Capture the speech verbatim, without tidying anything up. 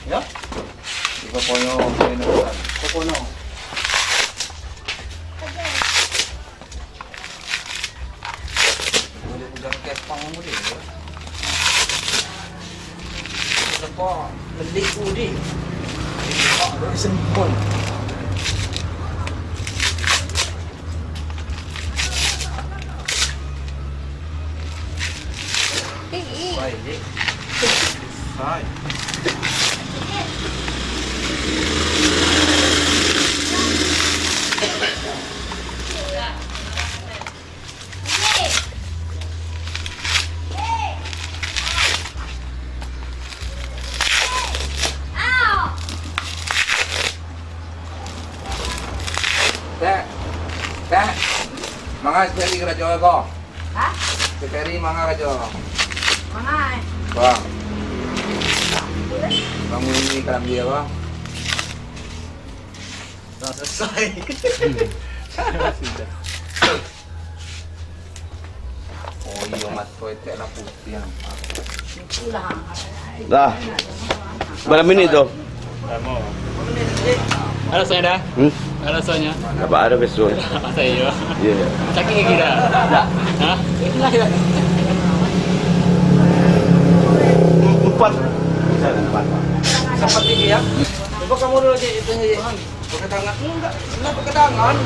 Ya? Di kokonyo, kokonyo. Boleh udah kepang boleh, ya? Lepak, pelik tu, di. Lepak, dari sempol. Baik, di. Hai. Tek, tek, manga sakali karajo ko. Hah? Sakali manga karajo. Manga, eh? Bang. Bang, ini kalambia ko. Dah selesai. Oh iyo, mato etek lah putiah nampak. Dah. Bara minit tu? Lamo. Halo, Sonya, dah? Hmm? Halo, Sonya. Apa ada besok? Masa iyo? Iya. Sakit gigi dah? Dah. Hah? Empat. Empat. Empat gigi, ya? Coba kamu dulu, Cik, itu, Cik. Pakai tangan. Enggak, enggak pakai tangan.